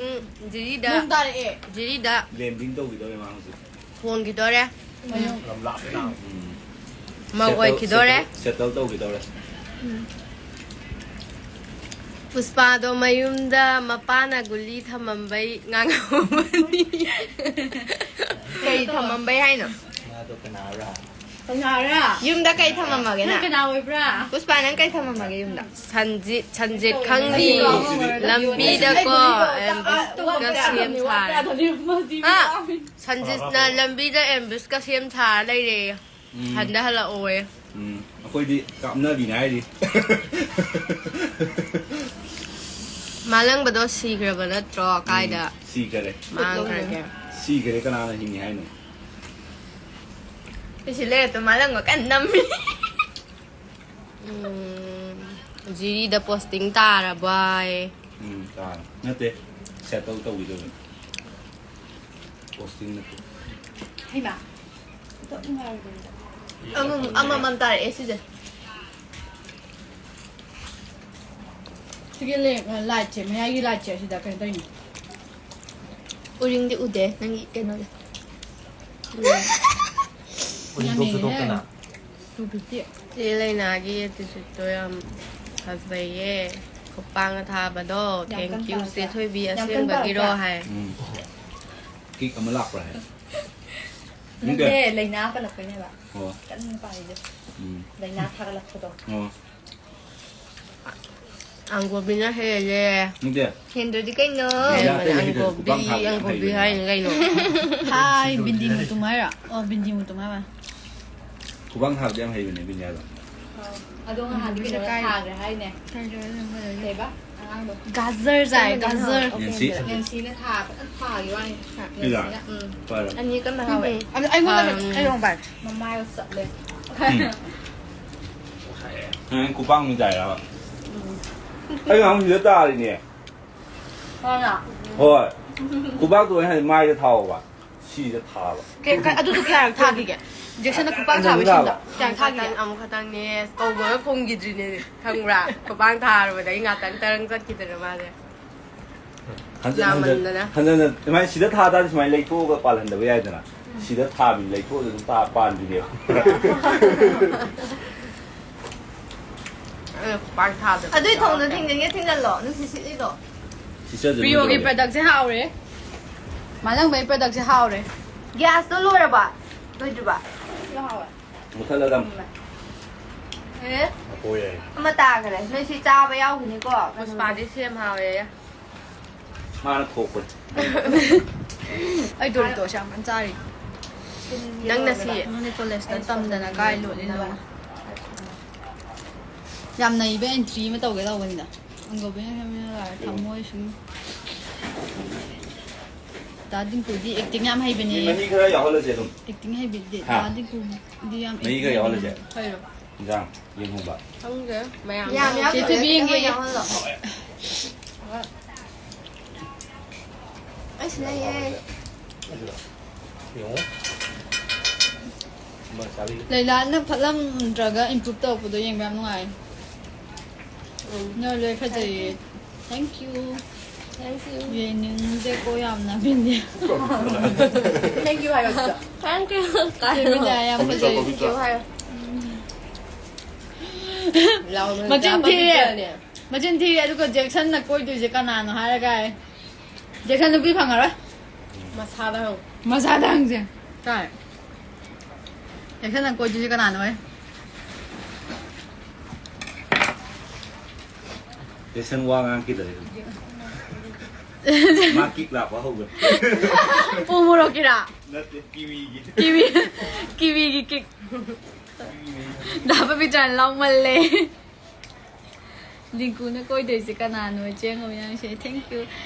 ꯎꯝ, ꯖꯤꯔꯤꯗ꯫ ꯅꯣꯡ ꯇꯥꯔꯛꯑꯦ꯫ ꯖꯤꯔꯤꯗ꯫ Landing ꯇꯧꯈꯤꯗꯧꯔꯦ ꯃꯥ ꯍꯧꯖꯤꯛ꯫ ꯍꯣꯡꯈꯤꯗꯣꯔꯦ꯫ ꯃꯌꯨꯝ꯫ ꯌꯥꯝ ꯂꯥꯞꯄꯦꯅ꯫ ꯎꯝ꯫ ꯃꯧ settle, ꯑꯣꯏꯈꯤꯗꯣꯔꯦ꯫ Settle, settle ꯇꯧꯈꯤꯗꯧꯔꯦ꯫ ꯎꯝ꯫ ꯄꯨꯁꯄꯥꯗꯣ ꯃꯌꯨꯝꯗ ꯃꯄꯥꯅ ꯒꯨꯂꯤ ꯊꯝꯃꯝꯕꯩ ꯉꯥꯡꯍꯧꯕꯅꯤ꯫ ꯀꯩ ꯊꯝꯃꯝꯕꯩ ꯍꯥꯏꯅꯣ? ꯃꯥꯗꯣ ꯀꯅꯥꯔꯥ? ꯀꯅꯥꯔꯥ? ꯌꯨꯝꯗ ꯀꯩ ꯊꯝꯃꯝꯃꯒꯦ ꯅꯪ ꯅꯪ? ꯀꯅꯥ ꯑꯣꯏꯕ꯭ꯔꯥ? ꯄꯨꯁꯄꯥ, ꯅꯪ ꯀꯩ ꯊꯝꯃꯝꯃꯒꯦ ꯌꯨꯝꯗ? ꯁꯟꯖꯤꯠ, ꯁꯟꯖꯤꯠ ꯈꯪꯗꯤ꯫ ꯑꯩ ꯀꯥꯎꯔꯦ꯫ ꯂꯝꯕꯤꯗꯀꯣ ꯑꯩ ꯒꯨꯂꯤꯗꯣ ambush ꯀ ꯆꯥꯕ ꯁꯦꯝ ꯁꯥꯔꯦ꯫ ꯌꯥꯗꯕꯅꯦ꯫ ꯃꯥꯗꯤ ꯍꯥ? ꯂꯥꯎꯔꯦ꯫ ꯁꯟꯖꯤꯠꯅ ꯂꯝꯕꯤꯗ ambush ꯀ ꯁꯦꯝ ꯁꯥꯔ ꯂꯩꯔꯦ꯫ ꯎꯝ꯫ ꯍꯟꯗ ꯍꯜꯂꯛꯑꯣꯌꯦ꯫ ꯎꯝ꯫ ꯑꯩꯈꯣꯏꯗꯤ ꯀꯥꯞꯅꯕꯤꯅꯦ ꯍꯥꯏꯔꯤ꯫ ꯃꯥꯂꯪꯕꯗꯣ ꯁꯤꯈ꯭ꯔꯕ ꯅꯠꯇ꯭ꯔꯣ? ꯎꯝ, ꯀꯥꯏꯗ ꯁꯤꯈꯔꯦ꯫ ꯃꯥꯡꯈ꯭ꯔꯒꯦ? ꯁꯤꯈꯔꯦ, ꯀꯅꯥꯅ ꯍꯤꯡꯉꯤ ꯍꯥꯏꯅꯣ? ꯑꯩꯁꯤ ꯂꯩꯔꯛꯇ ꯃꯥꯂꯪꯕ ꯀꯟꯅ ꯅꯝꯃꯤ꯫ ꯎꯝ, ꯖꯤꯔꯤꯗ posting ꯇꯥꯔꯕ ꯍꯥꯏ꯫ ꯎꯝ, ꯇꯥꯔꯦ꯫ ꯅꯠꯇꯦ, ꯁꯦꯇꯜ ꯇꯧꯈꯤꯗꯣꯏꯕꯅꯤ꯫ ꯄꯣꯁꯇꯤꯡ ꯅꯠꯇꯦ꯫ ꯍꯩꯃꯥ, ꯑꯣꯟꯊꯣꯛ ꯅꯨꯡꯉꯥꯏꯔꯣꯏꯗꯣꯔꯤꯗ꯫ ꯑꯃꯃꯝ ꯑꯃꯃꯝ ꯇꯥꯔꯛꯑꯦ ꯁꯤꯁꯦ꯫ ꯁꯤꯒꯤ ꯂꯦ- ꯂꯥꯏꯠꯁꯦ, ꯃꯌꯥꯏꯒꯤ ꯂꯥꯏꯠꯁꯦ ꯑꯁꯤꯗ ꯀꯩꯅꯣ ꯇꯧꯔꯤꯅꯦ꯫ ꯎꯔꯤꯡꯗꯤ ꯎꯗꯦ ꯅꯪꯒꯤ ꯀꯩꯅꯣꯗ꯫ ꯎꯔꯤꯡ ꯊꯣꯛꯁꯨ ꯊꯣꯛꯇꯅ꯫ Two fifty꯫ ꯆꯦ ꯂꯩꯅꯥꯒꯤ ꯑꯦꯇꯤꯆꯨꯠꯇꯣ ꯌꯥꯝ ꯐꯖꯩꯌꯦ꯫ ꯈꯨꯄꯥꯡ ꯑꯊꯥꯕꯗꯣ꯫ ꯌꯥꯝ Thank ꯀꯟ you ꯆꯦ ꯄꯥꯏꯕ꯭ꯔꯥ? ꯊꯣꯏꯕꯤ ꯌꯥꯝ ꯀꯟ ꯑꯁꯦꯡꯕꯒꯤꯔꯣ ꯄꯥꯏꯕ꯭ꯔꯥ? ꯍꯥꯏ꯫ ꯎꯝ꯫ ꯀꯤꯛ ꯑꯃ ꯂꯥꯛꯄ꯭ꯔꯥ ꯍꯥꯏ꯫ ꯅꯠꯇꯦ, ꯂꯩꯅꯥ ꯄꯜꯂꯛꯄꯩꯅꯦꯕ꯫ ꯑꯣ꯫ ꯀꯟꯅ ꯄꯥꯏꯔꯤꯗꯣ꯫ ꯎꯝ꯫ ꯂꯩꯅꯥ ꯊꯥꯒꯠꯂꯛꯄꯗꯣ꯫ ꯑꯣ꯫ ꯑꯪꯒꯣꯕꯤꯅ ꯍꯦꯜꯂꯦ꯫ ꯅꯠꯇꯦ꯫ ꯍꯦꯟꯗ꯭ꯔꯗꯤ ꯀꯩꯅꯣ? ꯂꯩꯅꯥ ꯑꯇꯩ ꯍꯩꯇ꯭ꯔꯁꯨ ꯑꯪꯒꯣꯕꯤ ꯈꯨꯄꯥꯡ ꯊꯥꯕ ꯌꯥꯝ ꯑꯪꯒꯣꯕꯤ ꯍꯩꯕꯅꯦ꯫ ꯍꯥꯏꯅꯤ ꯀꯩꯅꯣ꯫ ꯍꯥꯏ, ꯕꯤꯟꯗꯤ ꯃꯨꯇꯨꯝ ꯍꯥꯏꯔꯣ? ꯑꯣ, ꯕꯤꯟꯗꯤ ꯃꯨꯇꯨꯝ ꯍꯥꯏꯕ꯫ ꯈꯨꯄꯥꯡ ꯊꯥꯕꯗꯤ ꯌꯥꯝ ꯍꯩꯕꯅꯦ ꯕꯤꯟꯌꯥꯗꯣ꯫ ꯑꯗꯣ ꯅꯍꯥꯟꯗꯤ ꯀꯩꯅꯣ ꯊꯥꯈ꯭ꯔꯦ ꯍꯥꯏꯅꯦ꯫ ꯀꯩꯕ? ꯑꯉꯥꯡꯗꯣ꯫ ꯒꯥꯖꯔ ꯆꯥꯏ ꯒꯥꯖꯔ꯫ ꯅꯦꯟꯁꯤ꯫ ꯅꯦꯟꯁꯤꯅ ꯊꯥ ꯐꯖꯅ ꯊꯥꯈꯤꯕ ꯋꯥꯅꯤ꯫ ꯄꯤꯖꯥ꯫ ꯅꯦꯟꯁꯤꯅ꯫ ꯎꯝ꯫ ꯄꯥꯏꯔꯣ꯫ ꯑꯅꯤ ꯀꯟꯅ ꯍꯥꯎꯋꯦ꯫ ꯑꯗꯣ ꯑꯩꯉꯣꯟꯗ ꯎꯝ꯫ ꯑꯩ ꯂꯣꯡ ꯄꯥꯏ꯫ ꯃꯃꯥꯏꯗꯣ ꯆꯠꯂꯦ꯫ ꯎꯝ꯫ ꯅꯪ ꯈꯨꯄꯥꯡ ꯃꯤ ꯇꯥꯏꯔꯕ? ꯑꯩ ꯉꯍꯥꯟ ꯁꯤꯗ ꯇꯥꯔꯤꯅꯦ꯫ ꯈꯪꯉꯕ? ꯍꯣꯏ꯫ ꯈꯨꯄꯥꯡꯗꯣ ꯑꯩ ꯍꯥꯏꯗꯤ ꯃꯥꯏꯗ ꯊꯥꯎꯕ꯫ ꯁꯤꯗ ꯊꯥꯕ꯫ ꯀꯩ- ꯀꯩ- ꯑꯗꯨꯗꯣ ꯀꯌꯥꯔꯛ ꯊꯥꯈꯤꯒꯦ? ꯏꯟꯖꯦꯛꯁꯟꯗ ꯈꯨꯄꯥꯡ ꯊꯥꯕ ꯏꯁꯤꯡꯗ ꯀꯌꯥꯔꯛ ꯊꯥꯈꯤꯒꯦ? ꯑꯃꯨꯛꯈꯛꯇꯪ- ꯑꯃꯨꯛꯈꯛꯇꯪꯅꯦ꯫ ꯀꯧꯕꯒ ꯈꯨꯝꯈꯤꯗ꯭ꯔꯤꯅꯦ꯫ ꯈꯪꯕ꯭ꯔꯥ? ꯈꯨꯄꯥꯡ ꯊꯥꯔꯨꯕꯗ ꯑꯩ ꯉꯥꯛꯇꯪ ꯇꯔꯪ ꯆꯠꯈꯤꯗꯅ ꯃꯥꯁꯦ꯫ ꯍꯟꯖꯟ ꯍꯟꯖꯟ ꯅꯥꯃꯟꯗꯅ꯫ ꯍꯟꯖꯟ ꯍꯟꯖꯟ ꯑꯗꯨꯃꯥꯏꯅ ꯁꯤꯗ ꯊꯥ ꯇꯥꯔꯗꯤ ꯁꯨꯃꯥꯏꯅ ꯂꯩꯊꯣꯛꯑꯒ ꯄꯥꯜꯍꯟꯗꯕ ꯌꯥꯏꯗꯅ꯫ ꯁꯤꯗ ꯊꯥꯕꯤ ꯂꯩꯊꯣꯛꯑꯒ ꯑꯗꯨꯝ ꯇꯥ ꯄꯥꯟꯕꯤꯅꯦꯕ꯫ ꯑꯩꯅ ꯈꯨꯄꯥꯡ ꯊꯥꯗꯕ ꯑꯗꯨꯏ ꯊꯣꯡꯗꯣ ꯌꯥꯎꯔꯝꯃꯦ꯫ ꯊꯤꯡꯖꯤꯟꯒꯦ ꯊꯤꯡꯖꯤꯜꯂꯣ꯫ ꯅꯨꯡꯁꯤꯠ ꯁꯤꯠꯂꯤꯗꯣ꯫ ꯁꯤꯁꯇꯔꯁꯦ ꯑꯗꯨꯝ ꯄ꯭ꯔꯤꯌꯣꯒꯤ ꯇꯧꯔꯦ꯫ ꯄ꯭ꯔꯗꯛꯁꯦ ꯍꯥꯎꯔꯦ꯫ ꯃꯥꯂꯪꯕꯩ ꯄ꯭ꯔꯗꯛꯁꯦ ꯍꯥꯎꯔꯦ꯫ ꯒ꯭ꯌꯥꯁꯇꯣ ꯂꯣꯏꯔꯕ? ꯂꯣꯏꯗ꯭ꯔꯤꯕ? ꯃꯨꯊꯠꯂꯗꯝ꯫ ꯑꯦ? ꯑꯄꯣꯏ ꯌꯥꯏ꯫ ꯑꯃ ꯇꯥꯈ꯭ꯔꯦ꯫ ꯅꯣꯏ ꯁꯤ ꯆꯥꯕ ꯌꯥꯎꯈꯤꯅꯤꯀꯣ? ꯄꯨꯁꯄꯥꯗꯤ ꯁꯦꯝ ꯍꯥꯎꯋꯦ꯫ ꯃꯥꯅ ꯊꯣꯛꯄꯅꯤ꯫ ꯑꯩ ꯗꯣꯔꯤꯇꯣꯁ ꯌꯥꯝ ꯀꯟꯅ ꯆꯥꯔꯤ꯫ ꯅꯪꯅ ꯁꯤ ꯅꯪꯅꯦ ꯀꯣꯂꯦꯖꯇ ꯇꯝꯗꯅ ꯀꯥꯏ ꯂꯣꯠꯂꯤꯅꯣ? ꯌꯥꯝ ꯅꯩꯕ ꯑꯦꯟꯇ꯭ꯔꯤ ꯑꯃ ꯇꯧꯒꯦ ꯇꯧꯕꯅꯤꯗ꯫ ꯑꯪꯒꯣꯕꯤꯅ ꯊꯝꯃꯣꯏ ꯁꯨꯝ꯫ ꯗꯥ ꯗꯤꯡꯀꯨꯗꯤ ꯑꯦꯛꯇꯤꯡ ꯌꯥꯝ ꯍꯩꯕꯅꯦ꯫ ꯃꯤ ꯃꯍꯤ ꯈꯔ ꯌꯥꯎꯍꯜꯂꯁꯦ ꯑꯗꯨꯝ꯫ ꯑꯦꯛꯇꯤꯡ ꯍꯩꯕꯗꯤ ꯍꯥ? ꯗꯥ ꯗꯤꯡꯀꯨꯗꯤ ꯌꯥꯝ ꯃꯍꯤ ꯈꯔ ꯌꯥꯎꯍꯜꯂꯁꯦ꯫ ꯍꯩꯔꯣ? ꯏꯟꯖꯥꯡ ꯌꯦꯡꯍꯧꯕ꯫ ꯈꯪꯗꯦ ꯃꯌꯥꯝ꯫ ꯌꯥꯝ ꯌꯥꯎꯗ꯭ꯔꯦ꯫ ꯆꯦ ꯊꯣꯏꯕꯤ ꯌꯦꯡꯒꯦ꯫ ꯌꯥꯎꯍꯜꯂꯣ꯫ ꯑꯩꯁꯨ ꯂꯩꯌꯦ꯫ ꯌꯦꯡꯉꯣ꯫ ꯃꯥ ꯆꯥꯕꯤ꯫ ꯂꯩꯂꯥꯅ ꯐꯠꯂꯝꯗ꯭ꯔꯒ ꯏꯝꯄ꯭ꯔꯨꯞ ꯇꯧꯔꯛꯄꯗꯣ ꯌꯦꯡꯕ ꯌꯥꯝ ꯅꯨꯡꯉꯥꯏ꯫ ꯅꯣꯏ ꯂꯣꯏ ꯐꯖꯩꯌꯦ꯫ Thank you꯫ Thank you꯫ ꯌꯦꯡꯅꯤꯡꯗꯦꯀꯣ ꯌꯥꯝꯅ ꯕꯤꯟꯗꯤ꯫ Thank you ꯍꯥꯏꯌꯣ ꯑꯗꯨꯗ꯫ Thank you꯫ ꯕꯤꯟꯗꯤ ꯌꯥꯝ ꯐꯖꯩ꯫ Thank you ꯍꯥꯏꯌꯣ꯫ ꯂꯥꯎꯅ ꯃꯆꯤꯟ ꯂꯥꯎꯅ ꯊꯤꯔꯦ꯫ ꯄꯤꯖꯔꯅꯤ꯫ ꯃꯆꯤꯟ ꯊꯤꯔꯦ ꯑꯗꯨꯒ ꯖꯦꯛꯁꯟꯅ ꯀꯣꯏꯗꯣꯏꯁꯦ ꯀꯅꯥꯅꯣ ꯍꯥꯏꯔꯒ ꯍꯥꯏ꯫ ꯖꯦꯛꯁꯟ ꯅꯨꯄꯤ ꯐꯪꯉꯔꯣꯏ꯫ ꯃꯁꯥꯗ ꯍꯪꯉꯨ꯫ ꯃꯁꯥꯗ ꯍꯪꯁꯦ꯫ ꯀꯥꯏ? ꯖꯦꯛꯁꯟꯅ ꯀꯣꯏꯗꯣꯏꯁꯦ ꯀꯅꯥꯅꯣ ꯍꯥꯏ꯫ ꯖꯦꯛꯁꯟ ꯋꯥ ꯉꯥꯡꯈꯤꯗꯔꯦ꯫ ꯃꯥ ꯀꯤꯛ ꯂꯥꯛꯄ ꯍꯧꯈ꯭ꯔꯦ꯫ ꯎ ꯃꯣꯔꯣꯛꯀꯤꯔꯥ? ꯅꯠꯇꯦ, ꯀꯤꯋꯤꯒꯤ꯫ ꯀꯤꯋꯤ ꯀꯤꯋꯤꯒꯤ ꯀꯤꯛ꯫ ꯗꯥ ꯄꯕꯤꯇ꯭ꯔꯅ ꯂꯥꯎꯃꯜꯂꯦ꯫ ꯗꯤꯡꯀꯨꯅ ꯀꯣꯏꯗꯣꯏꯁꯦ ꯀꯅꯥꯅꯣ? ꯆꯦꯡ ꯑꯃ ꯌꯥꯝꯁꯦ꯫ Thank you.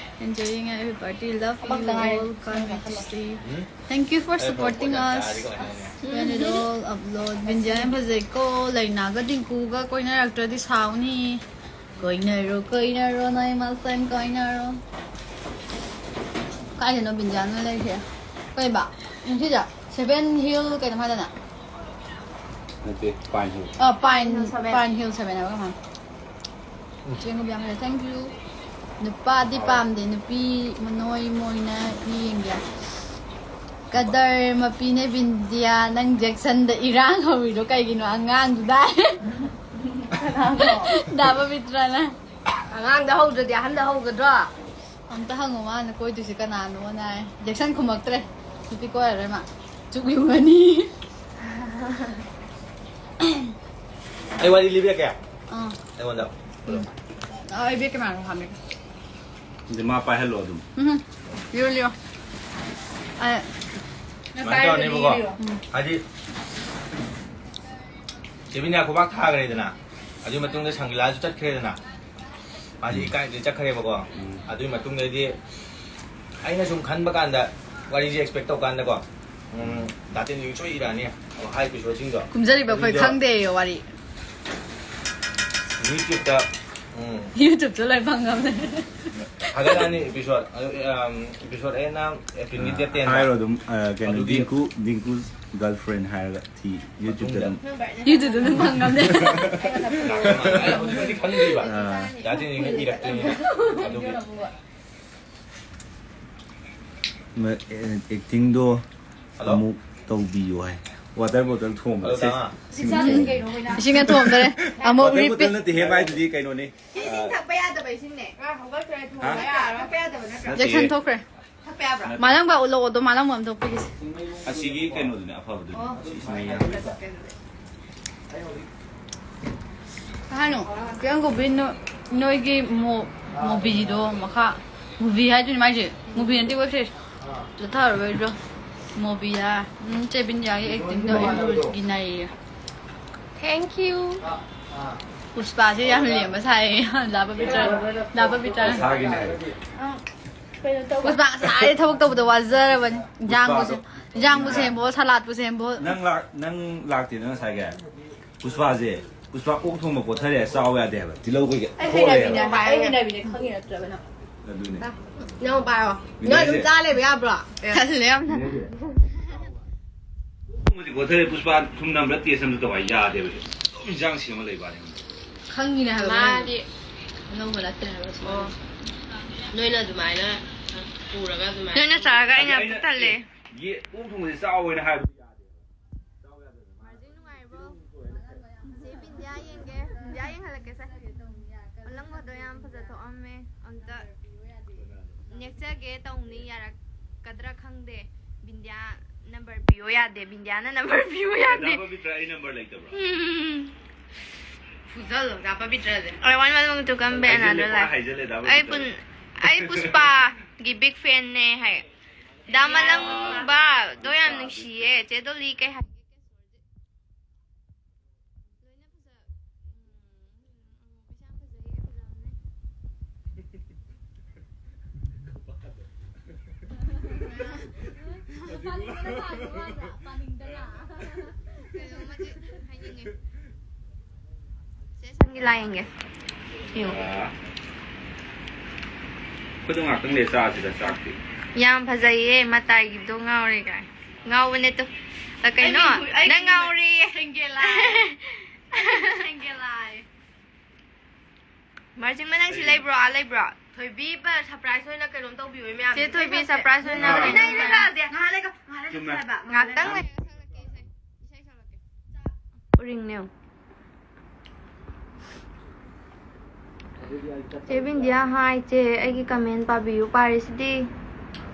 Enjoying every party. Love you all. Can't wait to see. Thank you for supporting us. When it all upload. ꯕꯤꯟꯗꯤꯌꯥ ꯌꯥꯝ ꯐꯖꯩꯀꯣ꯫ ꯂꯩꯅꯥꯒ ꯗꯤꯡꯀꯨꯒ ꯀꯣꯏꯅꯔꯛꯇ꯭ꯔꯗꯤ ꯁꯥꯎꯅꯤ꯫ ꯀꯣꯏꯅꯔꯣ ꯀꯣꯏꯅꯔꯣ ꯅꯣꯏ ꯃꯁꯦꯟ ꯀꯣꯏꯅꯔꯣ꯫ ꯀꯥꯏꯗꯅꯣ ꯕꯤꯟꯗꯤꯌꯥ ꯅꯣꯏ ꯂꯩꯔꯤꯁꯦ? ꯀꯩꯕ? ꯁꯤꯗ Seven Hill ꯀꯩꯅꯣ ꯍꯥꯏꯗꯅ? ꯅꯠꯇꯦ, Pine Hill꯫ ꯑ, Pine, Hill Seven꯫ Pine Hill Seven ꯍꯥꯏꯕ ꯀꯩꯅꯣ꯫ ꯆꯦꯡꯒꯨꯝ ꯌꯥꯝ ꯐꯖꯩ꯫ Thank you꯫ ꯅꯨꯄꯥꯗꯤ ꯄꯥꯝꯗꯦ, ꯅꯨꯄꯤ ꯃꯅꯣꯏ ꯃꯣꯏꯅ ꯌꯦꯡꯒꯦ꯫ ꯀꯗꯔ ꯃꯄꯤꯅꯦ ꯕꯤꯟꯗꯤꯌꯥ, ꯅꯪ ꯖꯦꯛꯁꯟꯗ ꯏꯔꯥꯡ ꯍꯧꯔꯤꯗꯣ ꯀꯩꯒꯤꯅꯣ ꯑꯉꯥꯡꯗꯨꯗ? ꯗꯥ ꯄꯕꯤꯇ꯭ꯔꯅ꯫ ꯑꯉꯥꯡꯗ ꯍꯧꯗ꯭ꯔꯗꯤ ꯑꯍꯟꯗ ꯍꯧꯒꯗ꯭ꯔꯣ? ꯑꯝꯇ ꯍꯪꯉꯣ ꯃꯥꯅ ꯀꯣꯏꯗꯣꯏꯁꯦ ꯀꯅꯥꯅꯣꯅ ꯍꯥꯏ꯫ ꯖꯦꯛꯁꯟ ꯈꯨꯝꯃꯛꯇ꯭ꯔꯦ꯫ ꯅꯨꯄꯤ ꯀꯣꯏꯔꯔꯣꯏ ꯃꯥ꯫ ꯆꯨꯛ ꯌꯨꯡꯉꯅꯤ꯫ ꯑꯩ ꯋꯥꯔꯤ ꯂꯤꯕꯤꯔꯛꯀꯦ꯫ ꯑꯥ꯫ ꯑꯩꯉꯣꯟꯗ꯫ ꯑ, ꯑꯩ ꯕꯦꯛ ꯀꯦꯃꯦꯔꯥꯗꯣ ꯍꯥꯞꯄꯦ꯫ ꯑꯗꯨꯗꯤ ꯃꯥ ꯄꯥꯏꯍꯜꯂꯣ ꯑꯗꯨꯝ꯫ ꯎꯝ꯫ ꯂꯤꯌꯣ, ꯂꯤꯌꯣ꯫ ꯑ, ꯁꯨꯃꯥꯏꯅ ꯇꯧꯔꯅꯦꯕꯀꯣ꯫ ꯍꯥꯏꯗꯤ ꯆꯦ ꯕꯤꯟꯗꯤꯌꯥ ꯈꯨꯕꯥꯛ ꯊꯥꯈ꯭ꯔꯦꯗꯅ꯫ ꯑꯗꯨꯒꯤ ꯃꯇꯨꯡꯗ ꯁꯪꯒꯤꯂꯥꯁꯨ ꯆꯠꯈ꯭ꯔꯦꯗꯅ꯫ ꯃꯥꯁꯦ ꯏꯀꯥꯏꯕꯗꯤ ꯆꯠꯈ꯭ꯔꯦꯕꯀꯣ꯫ ꯎꯝ꯫ ꯑꯗꯨꯒꯤ ꯃꯇꯨꯡꯗꯩꯗꯤ ꯑꯩꯅ ꯁꯨꯝ ꯈꯟꯕ ꯀꯥꯟꯗ, ꯋꯥꯔꯤꯁꯦ expect ꯇꯧ ꯀꯥꯟꯗꯀꯣ, ꯎꯝ, ꯗꯥ ꯇꯦꯟꯖꯤꯡ ꯁꯣꯏ ꯏꯔꯛꯑꯅꯤ꯫ ꯍꯥꯏ episodeꯁꯤꯡꯗꯣ꯫ ꯀꯨꯝꯖꯔꯤꯕ ꯑꯩꯈꯣꯏ ꯑꯗꯨꯗꯣ ꯈꯪꯗꯦꯌꯣ ꯋꯥꯔꯤ꯫ YouTubeꯇ, ꯎꯝ, YouTubeꯇ ꯂꯣꯏ ꯐꯪꯉꯕꯅꯦ꯫ ꯊꯥꯒꯠꯂꯛꯑꯅꯤ episode꯫ ꯑꯗꯨ, ꯑꯝ, episode eight ꯅ April ꯒꯤ date ten ꯗ꯫ ꯍꯥꯏꯔꯣ ꯑꯗꯨꯝ, ꯑ, ꯀꯩꯅꯣ, ꯑꯗꯨꯒꯤ ꯗꯤꯡꯀꯨ, ꯗꯤꯡꯀꯨ girlfriend ꯍꯥꯏꯔꯒ ꯊꯤ, YouTube ꯇ ꯑꯗꯨꯝ꯫ YouTube ꯇ ꯑꯗꯨꯝ ꯐꯪꯉꯝꯅꯦ꯫ ꯑꯩ ꯍꯧꯖꯤꯛ ꯍꯧꯖꯤꯛ ꯈꯪꯗ꯭ꯔꯤꯕ꯫ ꯑꯥ꯫ ꯌꯥꯗꯦꯅꯦ, ꯏꯔꯛꯇꯣꯏꯅꯦ꯫ ꯑꯗꯨꯒꯤ꯫ ꯃ-, ꯑꯦ-, acting ꯗꯣ Hello? ꯑꯃꯨꯛ ꯇꯧꯕꯤꯌꯨ ꯍꯥꯏ꯫ Water bottle ꯊꯣꯡꯕ꯫ Hello, ꯁꯦ, ꯇꯥꯃꯣ꯫ ꯁꯤꯡꯖꯨ꯫ ꯏꯁꯤꯡ ꯑꯊꯣꯝꯗꯔꯦ꯫ ꯑꯃꯨꯛ Water bottle repeat꯫ ꯅꯠꯇꯦꯍꯦ ꯃꯥꯏꯗꯨꯗꯤ ꯀꯩꯅꯣꯅꯦ꯫ ꯏꯁꯤꯡ ꯊꯛꯄ ꯌꯥꯗꯕ ꯏꯁꯤꯡꯅꯦ꯫ ꯊꯛꯄ ꯌꯥꯗꯕ ꯅꯠꯇ꯭ꯔꯥ? ꯅꯠꯇꯦ꯫ Jackson ꯊꯣꯛꯈ꯭ꯔꯦ꯫ ꯊꯛꯄ ꯌꯥꯕ꯭ꯔꯥ? ꯃꯥꯂꯪꯕ ꯎꯠꯂꯛꯑꯣ ꯑꯗꯣ, ꯃꯥꯂꯪꯕ ꯑꯃ ꯊꯣꯛꯄꯤꯒꯦꯁꯦ꯫ ꯑꯁꯤꯒꯤ ꯀꯩꯅꯣꯗꯨꯅꯦ ꯑꯐꯕꯗꯨꯅꯦ꯫ ꯑꯣ꯫ ꯑꯁꯤ ꯏꯁꯤꯡ ꯃꯩ ꯐꯔꯦ, ꯌꯥꯝ ꯐꯔꯦ, ꯐꯔꯦ, ꯐꯔꯦ꯫ ꯀꯩ ꯍꯥꯏꯅꯣ? ꯀꯤꯔꯪ ꯀꯣꯕꯤ ꯅꯣ-, ꯅꯣꯏꯒꯤ ꯃꯣ-, movie ꯗꯣ ꯃꯈꯥ, movie ꯍꯥꯏꯗꯣꯏꯅꯤ ꯃꯥꯏꯁꯦ, movie ꯅꯠꯇꯦ, web series꯫ ꯆꯠꯊꯔꯔꯣꯏꯗ꯭ꯔꯣ? ꯃꯣꯕꯤꯌꯥ꯫ ꯎꯝ, ꯆꯦ ꯕꯤꯟꯗꯤꯌꯥꯒꯤ acting ꯗꯣ ꯑꯩ ꯂꯣꯏꯒꯤꯅꯩꯌꯦ꯫ Thank you꯫ ꯄꯨꯁꯄꯥꯁꯦ ꯌꯥꯝ ꯂꯦꯝꯕ ꯁꯥꯏꯌꯦ꯫ ꯗꯥ ꯄꯕꯤꯇ꯭ꯔ, ꯗꯥ ꯄꯕꯤꯇ꯭ꯔ꯫ ꯃꯁꯥꯒꯤꯅꯦ ꯍꯥꯏ꯫ ꯄꯨꯁꯄꯥ ꯉꯁꯥꯏꯗꯩ ꯊꯕꯛ ꯇꯧꯕꯗ ꯋꯥꯖꯔꯕꯅꯤ꯫ ꯏꯟꯖꯥꯡꯕꯨ ꯁꯦ-, ꯏꯟꯖꯥꯡꯕꯨ ꯁꯦꯝꯕꯣ, ꯁꯂꯥꯠꯄꯨ ꯁꯦꯝꯕꯣ꯫ ꯅꯪ ꯂꯥꯛ-, ꯅꯪ ꯂꯥꯛꯇꯦꯗꯅ ꯉꯁꯥꯏꯒꯤ꯫ ꯄꯨꯁꯄꯥꯁꯦ, ꯄꯨꯁꯄꯥ ꯑꯣꯛ ꯊꯣꯡꯕ ꯄꯣꯊꯔꯦ, ꯆꯥꯎ ꯌꯥꯗꯦ ꯍꯥꯏꯕ꯫ ꯇꯤꯜꯍꯧ ꯀꯩꯀꯩ ꯑꯩ ꯊꯣꯛꯑꯦ ꯍꯩꯅꯕꯤꯅꯦ ꯍꯥꯏꯕ꯫ ꯍꯥꯏ, ꯑꯩ ꯍꯩꯅꯕꯤꯅꯦ ꯈꯪꯉꯤ ꯅꯠꯇ꯭ꯔꯕ ꯅꯪ? ꯑꯗꯨꯅꯦ꯫ ꯅꯪ ꯄꯥꯏꯔꯣ꯫ ꯅꯣꯏ ꯑꯗꯨꯝ ꯆꯥ ꯂꯩꯕ ꯌꯥꯕ꯭ꯔꯣ? ꯑꯦ꯫ ꯇꯜꯂꯦ ꯌꯥꯝꯅ꯫ ꯊꯣꯡꯕꯁꯦ ꯄꯣꯊꯔꯦ, ꯄꯨꯁꯄꯥ ꯊꯨꯝ ꯅꯝꯕ꯭ꯔꯥ taste ꯑꯝꯇ ꯇꯧ ꯍꯥꯏ, ꯌꯥꯗꯦꯕ꯫ ꯑꯗꯨꯝ ꯏꯟꯖꯥꯡ ꯁꯦꯝꯃ ꯂꯩꯕ ꯋꯥꯅꯤ꯫ ꯈꯪꯉꯤꯅꯦ ꯍꯥꯏꯕ꯫ ꯃꯥꯗꯤ ꯑꯅꯧꯕ ꯅꯠꯇꯦ ꯍꯥꯏꯕ꯫ ꯑꯣ꯫ ꯅꯣꯏꯅ ꯑꯗꯨꯃꯥꯏꯅ ꯄꯨꯔꯒ ꯑꯗꯨꯃꯥꯏꯅ꯫ ꯅꯣꯏꯅ ꯆꯥꯔꯒ ꯑꯩꯅ ꯑꯗ ꯑꯩꯅ ꯇꯜꯂꯦ꯫ ꯌꯦ-, ꯑꯣꯛ ꯊꯣꯡꯕꯁꯦ ꯆꯥꯎ ꯍꯥꯏꯅ ꯍꯥꯏꯕ ꯌꯥꯗꯦꯕ꯫ ꯆꯥꯎ ꯌꯥꯗꯕꯅꯦ꯫ ꯃꯥꯔꯖꯤꯡ ꯅꯨꯡꯉꯥꯏꯔꯤꯕꯣ? ꯆꯦ ꯕꯤꯟꯗꯤꯌꯥ ꯌꯦꯡꯒꯦ꯫ ꯕꯤꯟꯗꯤꯌꯥ ꯌꯦꯡꯍꯜꯂꯛꯀꯦꯁꯦ꯫ ꯑꯣꯂꯪꯕꯗꯣ ꯌꯥꯝ ꯐꯖꯊꯣꯛꯑꯝꯃꯦ꯫ ꯑꯝꯇ ꯅꯦꯛꯆꯒꯦ ꯇꯧꯅꯤ, ꯌꯥꯔꯛꯀꯗ꯭ꯔꯥ ꯈꯪꯗꯦ꯫ ꯕꯤꯟꯗꯤꯌꯥ number ꯄꯤꯌꯣ ꯌꯥꯗꯦ꯫ ꯕꯤꯟꯗꯤꯌꯥꯅ number ꯄꯤꯌꯣ ꯌꯥꯗꯦ꯫ ꯗꯥ ꯄꯕꯤꯇ꯭ꯔ ꯑꯩ number ꯂꯩꯇꯕ꯭ꯔꯣ? ꯎꯝ꯫ ꯐꯨꯖꯜꯂꯣ, ꯗꯥ ꯄꯕꯤꯇ꯭ꯔꯁꯦ꯫ I want Malung to come back ꯍꯥꯏꯖꯜꯂꯦ, another ꯄꯨꯔꯥ life. ꯍꯥꯏꯖꯜꯂꯦ, ꯗꯥ ꯑꯩ ꯄꯕꯤꯇ꯭ꯔ꯫ ꯄꯨꯟ-, ꯑꯩ ꯄꯨꯁꯄꯥꯒꯤ big fan ꯅꯦ ꯍꯥꯏ꯫ ꯗꯥ ꯃꯂꯪꯕ ꯗꯣ ꯌꯥꯝ ꯅꯨꯡꯁꯤꯌꯦ꯫ ꯆꯦ ꯗꯣꯂꯤ ꯀꯩ ꯍꯥꯏꯒꯦ? ꯂꯣꯏꯅ ꯐꯖ-, ꯎꯝ, ꯎꯝ, ꯄꯩꯁꯥ ꯌꯥꯝ ꯐꯖꯩꯌꯦ, ꯐꯖꯕꯅꯦ꯫ ꯄꯥꯅꯤꯡꯗꯅ ꯄꯥꯅꯤꯡꯗꯅ꯫ ꯀꯩꯅꯣꯝꯃꯗꯤ ꯍꯥꯏꯅꯤꯡꯉꯦ꯫ ꯆꯦ ꯁꯪꯒꯤꯂꯥ ꯌꯦꯡꯒꯦ꯫ ꯌꯦꯡꯉꯣ꯫ ꯑꯥ꯫ ꯑꯗꯨ ꯉꯥꯛꯇꯪ ꯂꯩ ꯆꯥꯁꯤꯗ ꯆꯥꯛꯇꯤ꯫ ꯌꯥꯝ ꯐꯖꯩꯌꯦ, ꯃꯇꯥꯏꯒꯤꯗꯣ ꯉꯥꯎꯔꯦ ꯀꯥꯏ꯫ ꯉꯥꯎꯕ ꯅꯠꯇꯦ꯫ ꯑ, ꯀꯩꯅꯣ? ꯑꯩꯒꯤ ꯍꯨꯏ-, ꯑꯩꯒꯤ ꯅꯪ ꯉꯥꯎꯔꯦꯌꯦ꯫ ꯁꯦꯡꯒꯦꯂꯥꯏ꯫ ꯑꯩꯒꯤ ꯁꯦꯡꯒꯦꯂꯥꯏ꯫ ꯃꯥꯔꯖꯤꯡ ꯃꯅꯪ ꯁꯤ ꯂꯩꯕ꯭ꯔꯣ? ꯑꯥ ꯂꯩꯕ꯭ꯔꯣ? ꯊꯣꯏꯕꯤ ꯕ-, surprise ꯑꯣꯏꯅ ꯀꯩꯅꯣꯝ ꯇꯧꯕꯤꯌꯨ ꯃꯌꯥꯝ꯫ ꯆꯦ ꯊꯣꯏꯕꯤ, surprise ꯑꯣꯏꯅ ꯉꯥꯏꯍꯥꯛ ꯀꯩꯅꯣꯝ ꯂꯩꯔꯒ ꯉꯥꯏꯍꯥꯛ ꯂꯩꯔꯒ ꯉꯥꯏꯍꯥꯛ ꯂꯩꯔꯒ ꯆꯨꯝꯃꯦ꯫ ꯍꯥꯏꯕ꯫ ꯉꯥꯛꯇꯪ ꯂꯩꯔꯒ ꯁꯛꯂꯛꯀꯦ ꯏꯁꯩ꯫ ꯏꯁꯩ ꯁꯛꯂꯛꯀꯦ꯫ ꯎꯔꯤꯡꯅꯦ꯫ ꯆꯦ ꯕꯤꯟꯗꯤꯌꯥ, ꯍꯥꯏ ꯆꯦ, ꯑꯩꯒꯤ comment ꯄꯥꯕꯤꯌꯨ꯫ ꯄꯥꯔꯤꯁꯤꯗꯤ꯫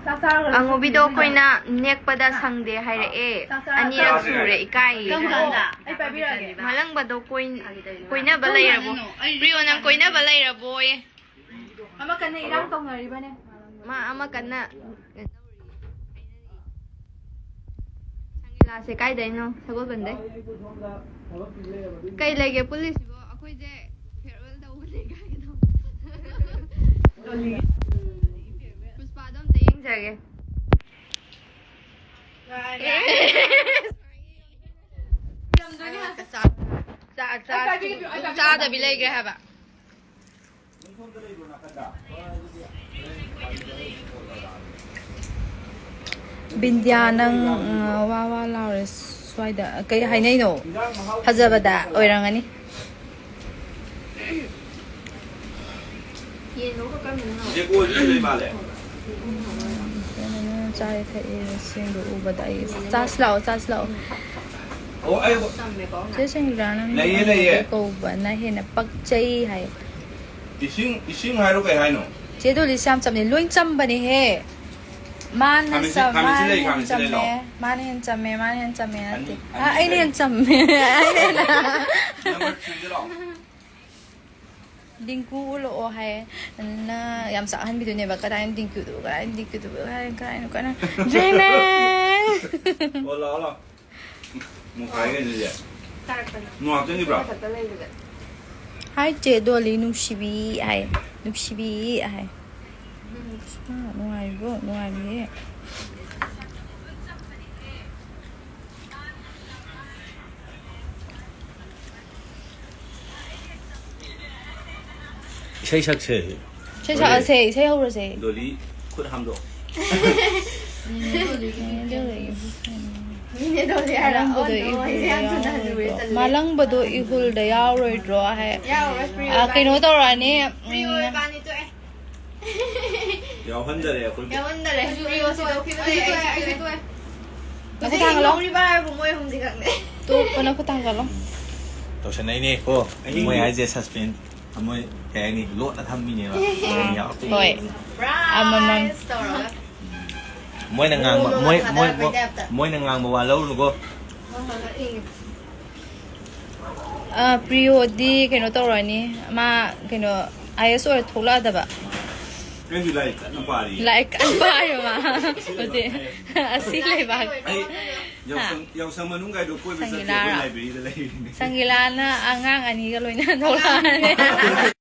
ꯆꯥꯛ ꯆꯥꯔꯨꯔꯁꯤ꯫ ꯑꯉꯧꯕꯤꯗꯣ ꯑꯩꯈꯣꯏꯅ ꯅꯦꯛꯄꯗ ꯁꯪꯗꯦ ꯍꯥꯏꯔꯛꯑꯦ꯫ ꯆꯥꯛ ꯆꯥꯔꯨꯔꯁꯤ꯫ ꯑꯅꯤꯔꯛ ꯁꯨꯔꯦ, ꯏꯀꯥꯏꯌꯦ꯫ ꯀꯔꯝ ꯀꯥꯟꯗ? ꯑꯩ ꯄꯥꯏꯕꯤꯔꯛꯑꯒꯦ꯫ ꯃꯂꯪꯕꯗꯣ ꯀꯣꯏ-, ꯀꯣꯏꯅꯕ ꯂꯩꯔꯕꯣ? ꯄ꯭ꯔꯤꯌꯣ, ꯅꯪ ꯀꯣꯏꯅꯕ ꯂꯩꯔꯕꯣꯌꯦ? ꯑꯃ ꯀꯟꯅ ꯏꯔꯥꯡ ꯇꯧꯅꯔꯤꯕꯅꯦ꯫ ꯃꯥ ꯑꯃ ꯀꯟꯅ ꯁꯪꯒꯤꯂꯥꯁꯦ ꯀꯥꯏꯗꯩꯅꯣ? ꯁꯒꯣꯜꯕꯟꯗꯩ꯫ ꯀꯩ ꯂꯩꯒꯦ ꯄꯨꯜꯂꯤꯁꯤꯕꯣ? ꯑꯩꯈꯣꯏꯁꯦ farewell ꯇꯧꯕꯅꯦ ꯀꯥꯏꯅ꯫ ꯄꯨꯁꯄꯥꯗꯣ ꯑꯝꯇ ꯌꯦꯡꯖꯒꯦ꯫ ꯆꯥ-, ꯆꯥ-, ꯆꯥꯗꯕꯤ ꯂꯩꯈ꯭ꯔꯦ ꯍꯥꯏꯕ꯫ ꯕꯤꯟꯗ꯭ꯌꯥ, ꯅꯪ, ꯎꯝ, ꯋꯥ ꯋꯥ ꯂꯥꯎꯔꯦ ꯁ꯭ꯋꯥꯏꯗ꯫ ꯀꯩ ꯍꯥꯏꯅꯩꯅꯣ? ꯐꯖꯕꯗ ꯑꯣꯏꯔꯝꯒꯅꯤ꯫ ꯆꯥꯔꯦ ꯊꯛꯑꯦ ꯁꯦꯡꯗꯣꯛꯎꯕꯗ ꯑꯩ ꯆꯥꯁꯤ ꯂꯥꯛꯑꯣ, ꯆꯥꯁꯤ ꯂꯥꯛꯑꯣ꯫ ꯑꯣ, ꯑꯩ ꯆꯦ ꯁꯦꯡꯒ꯭ꯔꯥ, ꯅꯪ ꯂꯩꯌꯦ, ꯂꯩꯌꯦ꯫ ꯀꯧꯕꯅ ꯍꯦꯟꯅ ꯄꯛꯆꯩ ꯍꯥꯏ꯫ ꯏꯁꯤꯡ, ꯏꯁꯤꯡ ꯍꯥꯏꯔꯣ, ꯀꯩ ꯍꯥꯏꯅꯣ? ꯆꯦ ꯗꯣꯂꯤꯁꯦ ꯌꯥꯝ ꯆꯝꯅꯩ, ꯂꯣꯏ ꯆꯝꯕꯅꯦꯍꯦ꯫ ꯃꯥꯅ ꯈꯥꯃꯦꯟꯁꯤ-, ꯆꯝ-, ꯈꯥꯃꯦꯟꯁꯤ ꯃꯥꯅ ꯂꯩ, ꯍꯦꯟꯅ ꯈꯥꯃꯦꯟꯁꯤ ꯂꯩ, ꯆꯝꯃꯦ, ꯂꯥꯎ꯫ ꯃꯥꯅ ꯍꯦꯟꯅ ꯆꯝꯃꯦ, ꯃꯥꯅ ꯍꯦꯟꯅ ꯆꯝꯃꯦ ꯅꯠꯇꯦ꯫ ꯑꯅꯤ-, ꯑꯥ, ꯑꯩꯅ ꯑꯅꯤ ꯍꯦꯟꯅ ꯆꯝꯃꯦ꯫ ꯑꯩꯅ ꯍꯦꯟꯅ Number three ꯗ ꯂꯥꯎ꯫ ꯗꯤꯡꯀꯨ ꯎꯠꯂꯛꯑꯣ ꯍꯥꯏ꯫ ꯅ ꯌꯥꯝ ꯆꯥꯛꯍꯟꯕꯤꯗꯣꯏꯅꯦꯕ꯫ ꯀꯗꯥꯏꯅ ꯗꯤꯡꯀꯨꯗꯨꯕꯨ, ꯀꯗꯥꯏꯅ ꯗꯤꯡꯀꯨꯗꯨꯕꯨ, ꯀꯗꯥꯏꯅ, ꯀꯗꯥꯏꯅ, ꯀꯗꯥꯏꯅ? ꯗ꯭ꯔꯦꯅꯦ! ꯑꯣ, ꯂꯥꯛꯑꯣ, ꯂꯥꯛꯑꯣ꯫ ꯃꯨꯛꯈꯥꯏꯒꯅꯤꯁꯦ꯫ ꯅꯨꯡꯉꯥꯏꯇꯣꯏꯅꯤꯕ꯭ꯔꯥ? ꯍꯥꯏ ꯆꯦ ꯗꯣꯂꯤ, ꯅꯨꯡꯁꯤꯕꯤ ꯍꯥꯏ꯫ ꯅꯨꯡꯁꯤꯕꯤ ꯍꯥꯏ꯫ ꯑꯁ, ꯅꯨꯡꯉꯥꯏꯕ꯭ꯔꯣ? ꯅꯨꯡꯉꯥꯏꯕꯤꯌꯦ꯫ ꯏꯁꯩ ꯁꯛꯁꯦ꯫ ꯏꯁꯩ ꯁꯛꯑꯁꯦ, ꯏꯁꯩ ꯍꯧꯔꯁꯦ꯫ ꯗꯣꯂꯤ, ꯈꯨꯠ ꯍꯥꯝꯗꯣꯛ꯫ ꯃꯤꯅꯦ ꯗꯣꯂꯤ ꯍꯥꯏꯔ ꯑꯣ ꯅꯣ ꯑꯩꯁꯦ ꯌꯥꯝ ꯊꯨꯅ ꯍꯟꯅꯨꯔꯦ ꯇꯜꯂꯦ꯫ ꯃꯥꯂꯪꯕꯗꯣ ꯏꯍꯨꯜꯗ ꯌꯥꯎꯔꯣꯏꯗ꯭ꯔꯣ ꯍꯥꯏ꯫ ꯌꯥꯎꯔꯣꯏ ꯄ꯭ꯔꯤ ꯑ, ꯀꯩꯅꯣ ꯇꯧꯔꯛꯑꯅꯤ꯫ ꯄ꯭ꯔꯤ ꯎꯝ, ꯑꯣꯏꯕꯥꯅꯤ ꯇꯣꯛꯑꯦ꯫ ꯌꯥꯎꯍꯟꯗꯔꯦ ꯑꯩꯈꯣꯏ꯫ ꯌꯥꯎꯍꯟꯗꯔꯦ ꯄ꯭ꯔꯤ ꯑꯣꯏꯁꯨ ꯇꯣꯛꯈꯤꯕꯗꯩ ꯑꯩꯁꯨ ꯇꯣꯛꯑꯦ꯫ ꯅꯈꯨꯠ ꯊꯥꯡꯒꯠꯂꯣ꯫ ꯍꯧꯔꯤꯕ ꯍꯥꯏꯕꯨ ꯃꯣꯏ ꯑꯍꯨꯝꯁꯤ ꯈꯛꯅꯦ꯫ ꯇꯣꯛꯄ ꯅꯈꯨꯠ ꯊꯥꯡꯒꯠꯂꯣ꯫ ꯇꯧꯁꯟꯅꯩꯅꯦ ꯀꯣ꯫ ꯃꯣꯏ ꯍꯥꯏꯁꯦ ꯁꯁꯄꯦꯟ ꯃꯣꯏ ꯀꯩ ꯍꯥꯏꯅꯤ ꯂꯣꯠꯅ ꯊꯝꯃꯤꯅꯦꯕ꯫ ꯍꯌꯦꯡ ꯌꯥꯎꯔꯛꯇꯣꯏꯅꯦ꯫ ꯍꯣꯏ꯫ ꯑꯃꯃꯝ꯫ ꯇꯧꯔꯒ꯫ ꯃꯣꯏꯅ ꯉꯥꯡꯕ ꯃꯣꯏ ꯃꯣꯏ ꯃꯣꯏ- ꯇꯥꯏꯞꯇ꯫ ꯃꯣꯏꯅ ꯉꯥꯡꯕ ꯋꯥ ꯂꯧꯔꯨꯅꯨꯀꯣ꯫ ꯑ, ꯄ꯭ꯔꯤꯌꯣꯗꯤ ꯀꯩꯅꯣ ꯇꯧꯔꯅꯤ꯫ ꯃꯥ ꯀꯩꯅꯣ ꯑꯥꯏ ꯑꯦꯁ ꯑꯣꯏꯔ ꯊꯣꯛꯂꯛꯑꯗꯕ꯫ ꯑꯩꯁꯨ ꯂꯥꯏꯔꯤꯛ ꯀꯟꯅ ꯄꯥꯔꯤ꯫ ꯂꯥꯏꯔꯤꯛ ꯀꯟꯅ ꯄꯥꯏꯌꯣ ꯃꯥ꯫ ꯍꯧꯖꯤꯛ ꯑꯁꯤ ꯂꯩꯕꯥꯛ꯫ ꯑꯩ ꯌꯥꯎꯁꯪ ꯌꯥꯎꯁꯪ ꯃꯅꯨꯡ ꯀꯥꯏꯗꯣ ꯀꯣꯏꯕ ꯆꯠꯀꯦ ꯁꯪꯒꯤꯂꯥꯔꯥ? ꯑꯩꯈꯣꯏ ꯂꯥꯏꯕ꯭ꯔꯦꯔꯤꯗ ꯂꯩꯔꯤꯅꯦ꯫ ꯁꯪꯒꯤꯂꯥꯅ ꯑꯉꯥꯡ ꯑꯅꯤꯒ ꯂꯣꯏꯅ ꯊꯣꯛꯂꯛꯑꯅꯤ꯫